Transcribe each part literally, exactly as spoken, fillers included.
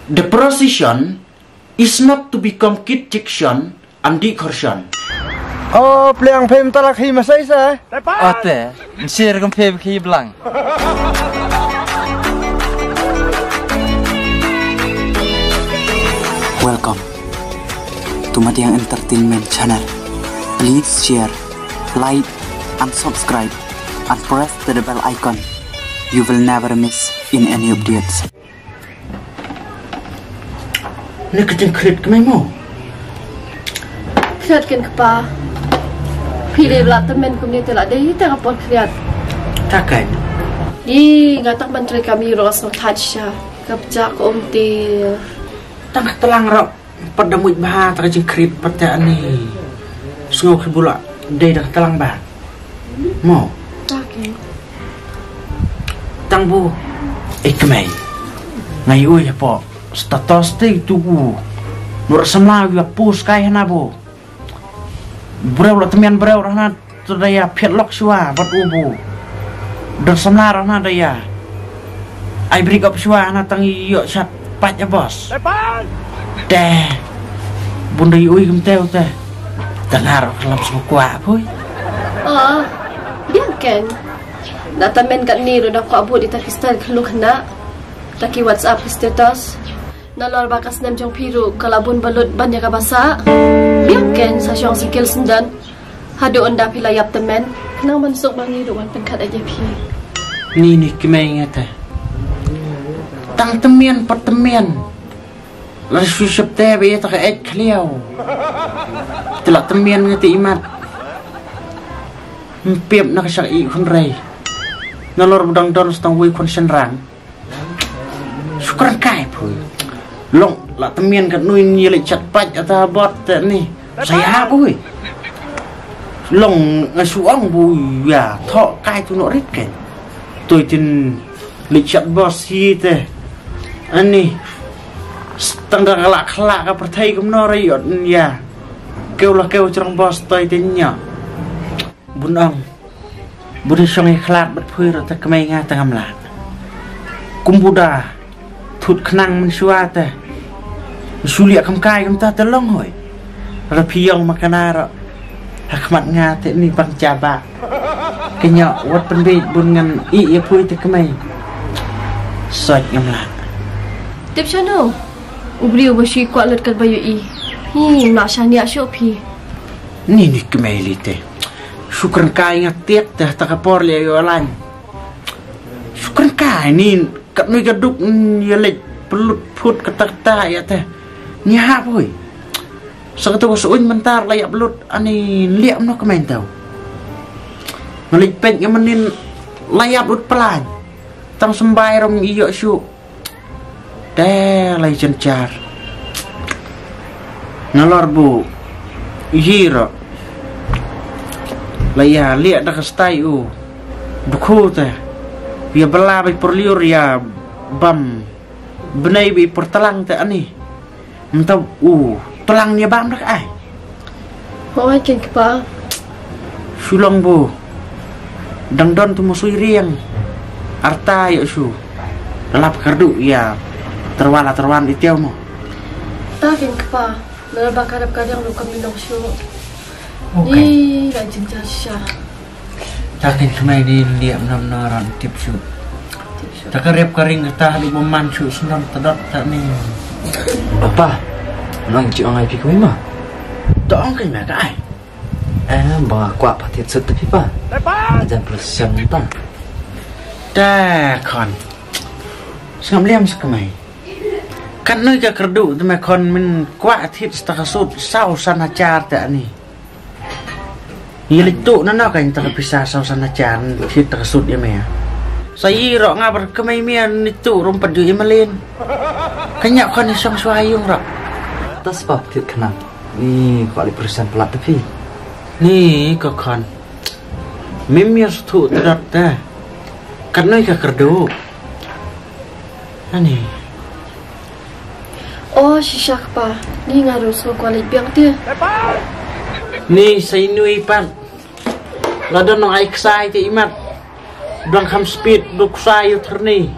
The procession is not to become kid chiction and dih khorshon. O pliang phem talak hi masai sa. Ate, nsir kum phem khi blang. Welcome to Madiang Entertainment Channel. Please share, like, and subscribe, and press the bell icon. You will never miss in any updates. Ni ka jingkhriat ka mai mo. Khriat ken kpa. Phi dei bla temen kumne te la dei te ka por khriat. Ta kan. I nga tak ban tre kami ros no that sha. Kap ja ko um te. Tang ka tlang ro. Pat da muj bha ta ka jingkhriat pat te ani. Sngew khi bula dei da ka tlang ba. Mo. Okay. Tang bu. Eh kemai. Ngai ui hapo. Status te tu bu. Nur samla wi apu skai hana bu. Breu la temian breu rahna tu daya piat lok shua bat u bu. Dur samla rahna daya. Ai brik op shua hana tang yok shat pat ya bos. Te. Bun dai ui kem teu te. Tangar lam semua kuak pui. Oh. Biang ken. Data men kat ni ruda kuak bu di ta kristal keluk hena. Ta ki WhatsApp status. Nalor ba ka snem jong phi ruh ka la bun balut ban ïa ka basa. Biang ken sa shong sikil sendan. Haduh ynda phi la ïap temen. Khnang ban suk ba ngi ruh ban pynkat aja phi. Ni ni kmei ngata. Tang temen pat temen. La shu shep te ba ïa ta ka ek khliaw. Te la temen ngata imat. Mpiep na ka shak i khun rei. Nalor budang don stang wei khun shen rang. Shukran kai phu. Long la temian kat nui ni le chat pach ata bot te ni. Saya phu. Long nga suang phu ya tho kai tu no rit kai. Toi tin le chat bos hi te. Ani. Tang da la khala ka perthai kum no rai ot ya. Keu la keu cerang bos toi tin nya. Bun ong. Bun shong i khlad bat phui rata kemai nga tengam la. Kumbuda. Thut khnang men shua te. Shulia kam kai kam ta te long hoi. Ra phi yong makana ra. Hakmat nga te ni bang jaba. Kenya wat penbit bun ngan i ya phui te kemai. Soi ngam la. Tip shano. Ubri uba shui kwak lut kat bayu i. Hi, mla shania shuk phi. Ni ni kemai li te. Shukran kai nga tiak te ta ka por le yo lan. Shukran kai ni kat nui ka duk ni ya lek pelut put kata kata ya te. Ni ha pui. Sa kata ko suin mentar la ya pelut ani liak no kemai tau. Ngelik pek ya menin la ya pelut pelan. Tang sembai rom iyo shu. Te lai chen char. Nalor bu. Yiro. Lai ya liak da ka stai u. Bukhu te. Ya bela bai perliur ya bam. Benai bai pertelang te ani. Mentau u. Telang ni bam da ka ai. Hoi ken kpa. Shulong bu. Dang don tu musui riang. Arta yo shu. Lap kerdu ya. Terwala terwan itiau mo. Ta ken kpa. Lal ba karap kadiang lu kami nong shu. Okay. Ni la jinjar sha. Ta ken kmai ni liam nam na ran tip shu. Tip shu. Ta karep karing ta lu man shu sendam tedot ta ni. Apa? Nong ji ong ai pi kmai ma. Ta ong ken ma ka ai. Eh, ba kwah patit sut tapi pa. Ajan plus siam ta. Ta khon. Sngam liam sa kmai. Kan nui ka kerdu te me khon min kwah tit sta ka sut sau san hajar te ani. Ye litu na no kan ta ka pisa sau san hajar tit ta ka sut ye me. Sa yi ro nga ber kmai me ni tu rum pat ju ye malin. Kanya khon ni song swa yung ro. Tas pap tit khnang. Ni ko li persen pelat tapi. Ni ko khon. Mim ya stu tedat te. Kan nui ka kerdu. Ani. Oh, shisha kpa. Ni nga ruh so kwalik biang te. Ni sa inui pat. La don nong ai ksai te imat. Blang kham speed duk sai u therni.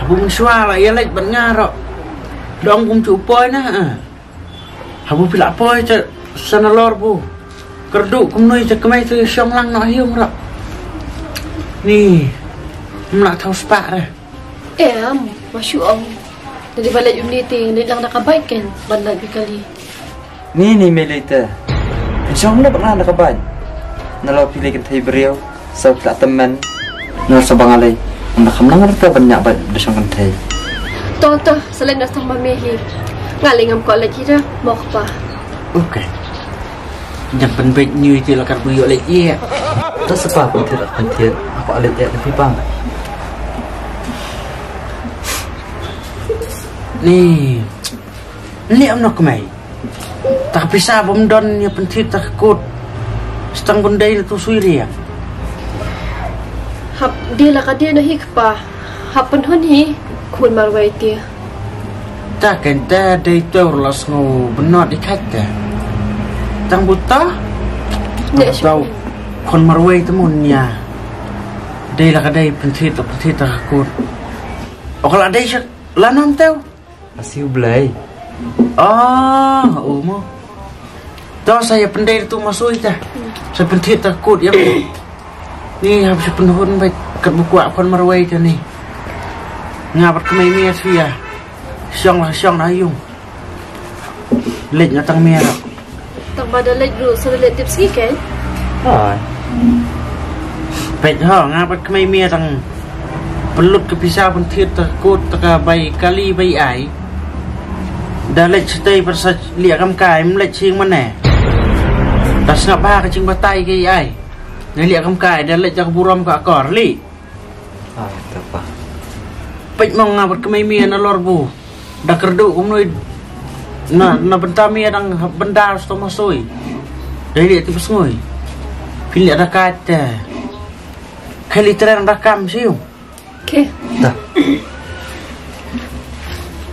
Abu mensua la ya lek ban nga ro. Dong kum chu poi na, ah. Habu pila poi cha sanalor bu. Kerdu kum noi cha kemai tu shong lang no hiung rak. Ni, mla thau spak re. Em, masuk ong. Dari balik yum ni ting, ni lang dah kabai ken, bandar bikali. Ni, ni, Melita. Insya Allah bak na ka ban. Nalo pilih kan thai beriau, sau kita teman. Nalo sabang alai. Anda kam nang rata banyak bat da shong kan thai. To, to, selain dah tong mami hi. Ngalai ngam ko lagi dah, mau apa? Okay. Jangan penbet nyui ti lakar buyu lagi ya. To sepa pun tidak penting. Apa alai ya lebih bang. Ni. Ni am nok mai. Tak pisa bom don ya pentit tak kut. Setang bendai na tu sui ria. Hap dia lah ka dia na hi kpa. Hap penhun hi. Khun marwei tia. Tak kan ta dei tu las ngo benot di khat ta. Tang buta. Dek tau. Khun marwei temun ya. Dei lah ka dei pentit tak pentit tak kut. Okala dei syak lanam tau. Asi u Blei. Ah, oh mo. To saya pendai tu masui ta. Saya pentit ta kut ya. Ni hab saya penhun bai kat buku akon marwai ta ni. Ngabat kemai mia sia. Siang lah siang na yung. Lek ngatang mia. Tang ba da leit ruh sa da leit tip sngi kein. Hai. Peit ho, nga pat kmai mia tang pynlut ka pisa pynthied ta kut ta ka bai kali bai ai. Da leit shatei pat sa liah kam kai, ym leit sing mane. Da sngap bha ka jingbatai ka ai. Da liah kam kai, da leit da ka burom ka akor, li. Ai, ta pa. Peit mo nga bad kmei mia na lor bu. Da kyrduh kumno i na, na bynta mia dang bynda sto masoi. Dei liah tip sngui. Phin liah da kat te. Khali tren da kam siu. Ke. Ta.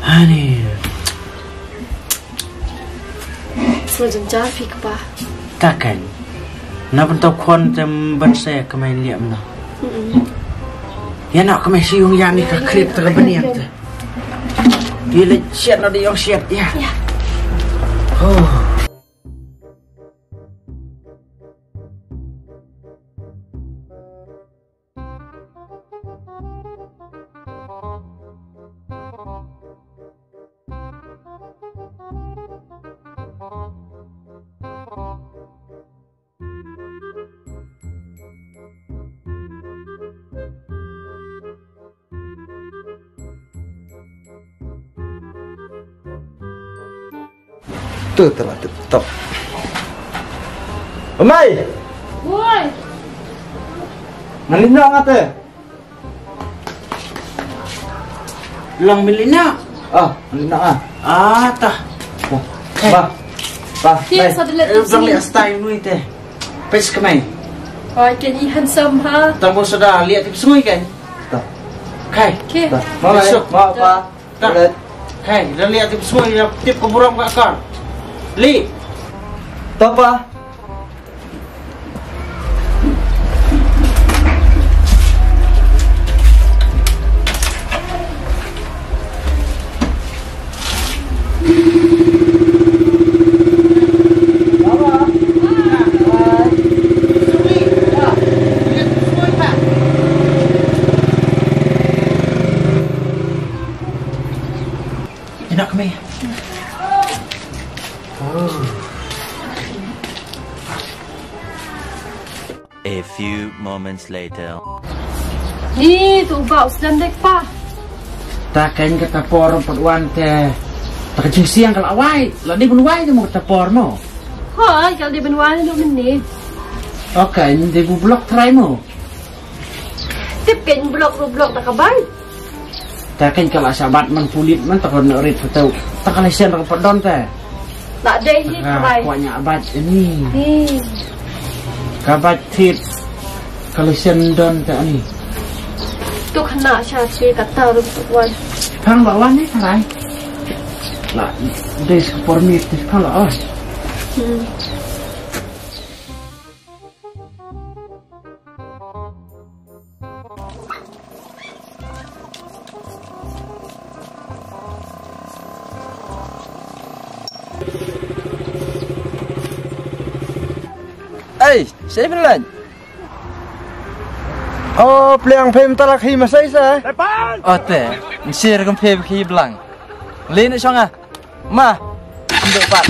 Ani. Sngewjynjar phi kpa. Ta kein. Na bynta u khon te ban se kmai liam na. Mm-mm. Ïa na kmai shu ïung ïa ni ka khrip te ka bniam te. Ïa leit shet na de ïong shet ïa. Ïa. Oh. Tu telah tu top. Amai. Woi. Nalina ngate. Lang Melina. Ah, Melina ah. Ah, ta. Ba. Ba. Ki sa dele tu sini. Bang lihat style nui te. Pes kemai. Oh, can you handsome ha? Tang bo sada lihat tip sengui kan? Ta. Kai. Ki. Ba. Mau apa? Kai, da liah tip sngui, da tip ka burom ka akar. Li. Tapa. Ina kami. Oh. A few moments later. Ni tu ba usdan dek pa. Ta kan kata por pat wan te. Ta ka jingsiang ka la wai. La di bun wai te mo kata por mo. Hoi, ka la di bun wai no mini. Okay, ni di bu blok try mo. Tip kein blok ru blok ta ka bai. Ta kein ka la shabat man pulit man ta kon rit photo. Ta ka la shen ru pat don ta. La dei ni ka bai. Kwa nya bat ni. Ni. Ka bat tip. Ka la shen don ta ni. Tu khana sha che ka ta ru pat wan. Phang ba wan ni ta bai. La dei sa por mi ti phang la wan. Hmm. Ei, sei pynlait. O, pliang phem talak hi masai sa. O te, nsir kum phem hi blang. Lin shong ah. Ma. Nduk pat.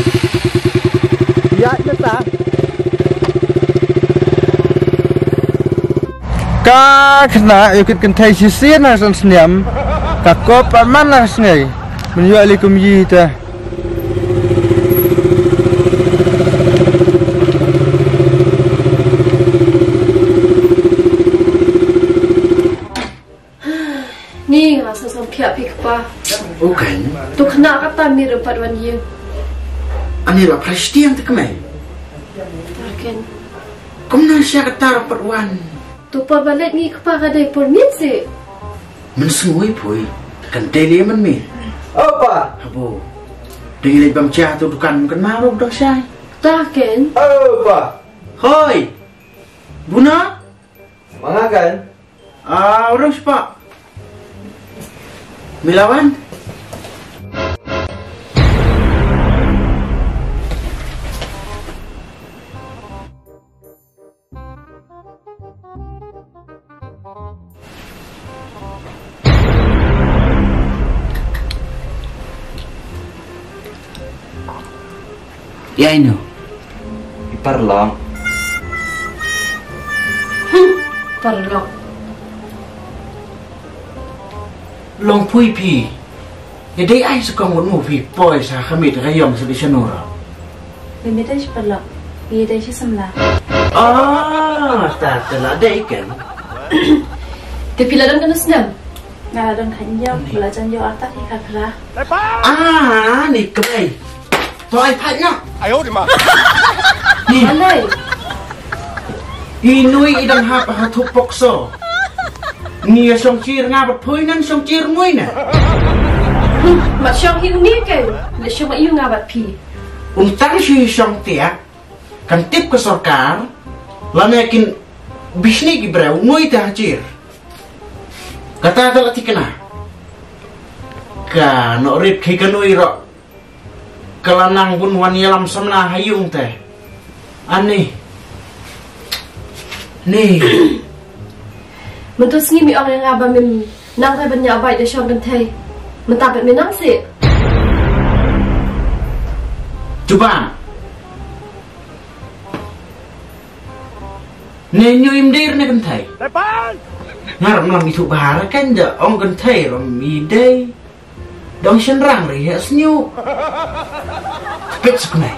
Ya, ya ta. Ka khynnah ïa kit kynthei shisien ha san sniam. Ka kop pat man la sngi. Mynta ïa li kum yi ta. Ni nga sa sam phiah phi kpa. Okay. Tu khynnah kata mi rem pat wan ïing. Ani la phai shtiang te kmai. Tarken. Kumno sha kata rem pat wan. Tu por ba leit ngi kpa ka dei por miet si. Men sngui pui. Kan dei li men mi. Opa. Habo. Dei leit bam cha tu dukan kan ma ro dang shai. Tarken. Opa. Hoi. Buna. Manga kan. Ah, urang sepak. Milawan. Ïa ino. I paralok. Hmm, paralok. Long pui phi. Ïa dei ai sa kong wat mu phi poi sa khamit ka yong sa di sanura. Ïa dei shi paralok. Ïa dei shi samla. Ah, ta ta la dei kan. Te phi la dang kano snem? Nga la don khañ ïa, ba la jan ïa artat hi ka kra. Ah, ni kbai. To ai phai na. Ai ho di ma. Ni. Alai. I nui i dang hap ha thup pok so. Ni ïa shong chir nga bat phui nan shong chir mui na. Hmm, mat shong hi ni ke. Le shong ma ïu nga bat phi. Um tang shi shong tiak. Kan tip ka sorkar, lane kin bishni ki breu ngoi te hachir. Kata ka la tikna. Ka no rit khi ka nui ro. Ka la nang bun wan ïalam samla ha yung te. Ani. Ni. Mynta sngi mi ong ïa nga ba mim nang kai ban ïa bai da shong kynthei. Mynta pet mi nang si. Cuba. Ne nyu im dir ne kynthei. Ngar mlam ithu bahar kan ja ong kynthei rom i dei. Dong shen rang ri he snyu. Pet suk nai.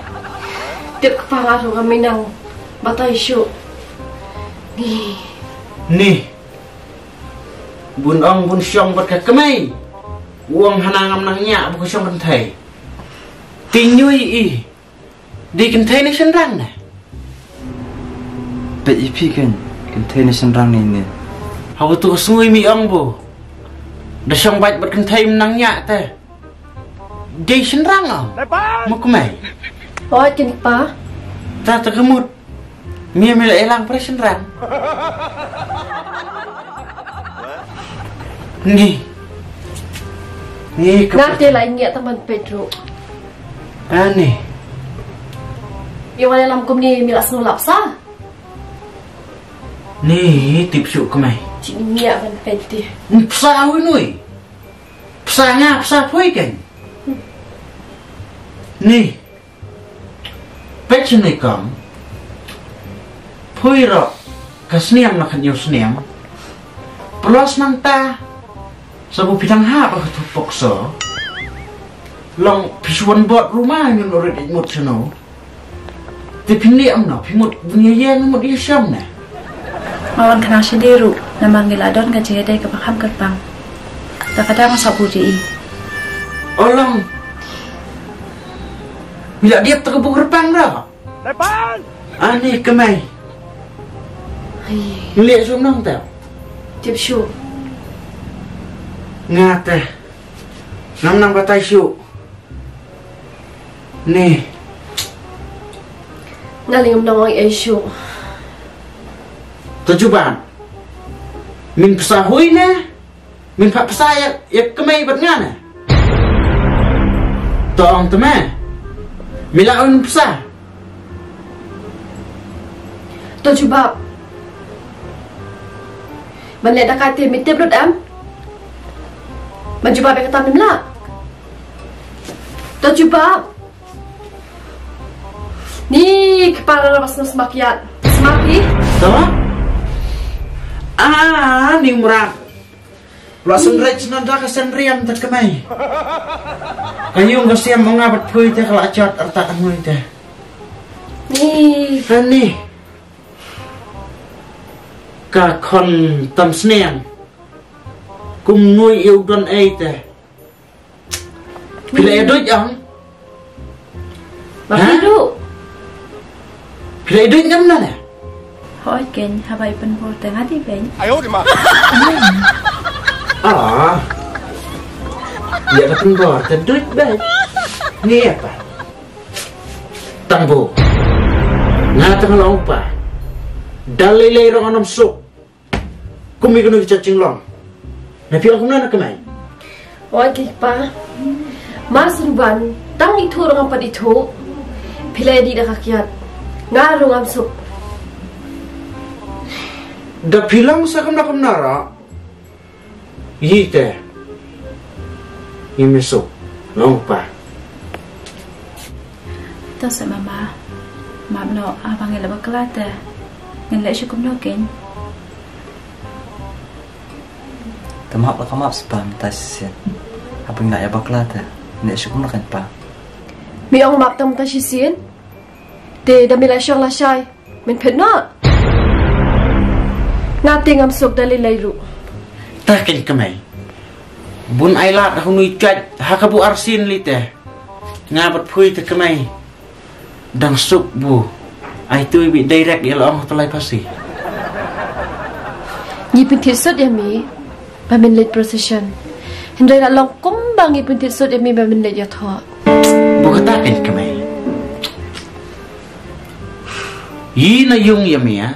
Tip kpa nga ru kami nang batai shu. Ni. Ni. Bun ong bun shong bat ka kmai. Uong hana ngam nang nya bu ka shong kynthei. Ti nyui i. Di kynthei ne shynrang ne. Pet i phi ken kynthei ne shynrang ne ne. Hawa tu ka sngui mi ong bu. Da shong bait bat kynthei mnang nya te. Di shynrang ong. Mu kmai. Oi kin pa. Ta ta kemut. Mia mila elang pra shynrang. Ni. Ni ka. Nga te la ngi ta man Pedro. Ani. Ïa wan lam kum ni mila snu lap sa. Ni tip shu kmai. Ci ni mia ban Pedro. Psa hui nui. Psa nga psa phui kan. Ni. Peit shane kam. Phui ro ka sniam na khat ñiew sniam. Plus nangta sa bu phi dang hap ha ka thup pok so. Long phi shu wan bot ruma ñun urit ik mut shano. Te phi liam no phi mut dunia ye mut ye sham ne. Ma wan khnang shini ruh namar ngi la don ka jingïadei kaba kham kyrpang. Ta ka dang sa buri i. O long. Ngi la diap ta ka buk kyrpang dah. Ani kemai. Ngi liak shu nong ta. Tip shu. Nga ta. Ngam nang batai shu. Ni. Nga ling ngam nang ong ei shu. To juban. Min psa hui ne. Min pha psa ïa ïa kmai bat nga ne. To ong te me. Mila un psa. To jubab. Ban leh da ka te mi tip lut em. Ban jubab ïa kata mem lah. To jubab. Ni kepala la bas smak ïa. Smak ïa. To? Ah, ni mrak. La sngewreit sngewreit ka sngewriam ta kmai. Ka yung ka siam ma nga bad phui te ka la jot arta ka ngui te. Ni. Ani. Ka khon tam sniang. Kum ngui ïa u don ei te. Phi la ïa duh ang? Ba phi duh. Phi la ïa duh ngam na ne? Hoi ken, haba i pynbor te nga di ben. Ah. Ïa ka pynbor te duh ben. Ni apa? Tang bo. Nga tang long pa. Dalei lei rong anom suk. Kum i kano ki cha chinglong. Na phi ong kumno na kmai. Oi ki pa. Mar syrban tang ithuh ruh ngam pat ithuh. Phi la ïa dih da ka kiad. Nga ruh ngam suk. Da phi long sa kumno kumno ruh. Ïa te. Ngim ïa suk. Long pa. To sa mama. Map no abang ïa la bakla te. Ngin leh shukum no ken. Te map la ka map spa mynta shisien. Haba ngi la ïa bakla te, ne shu kumno kan pa. Mi ong map tang mynta shisien. Te da mi la shong la shai. Min phet na. Nga te ngam suk da lei lei ruh. Ta ken kmai. Bun ai lad ha nui chwat ha ka bu arsien li te. Nga bad phui te kmai. Dang suk bu. Ai tu bi direct ïa la ong ha Tulai Phasi. Ngi pynthied sut ïa mi ba min leit procession. Hynrei la long kumba ngi pynthied sut ïa mi ba min leit ïathoh. Bu kata ken kmai. Yi na yung ïa mi ïa.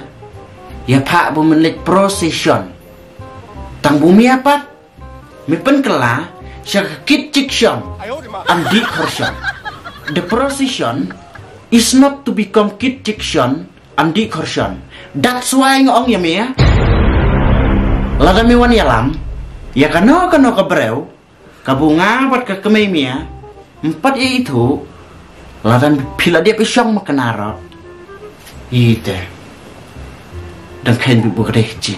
Ïa pha bu min leit procession. Tang bu mi ïa pat. Mi pynkylla sha ka kit chik shon. Am dih khor shon. The procession is not to become kit chik shon. Am dih khor shon. That's why nga ong ïa mi ïa. Lada mi wan ïalam ïa kano kano ka briew ka bu nga bad ka kmai mi ïa. Mpat ïa itu. Lada phi la dep i shong ma kynarok. Ite. Dang khein bi bu ka dei chi.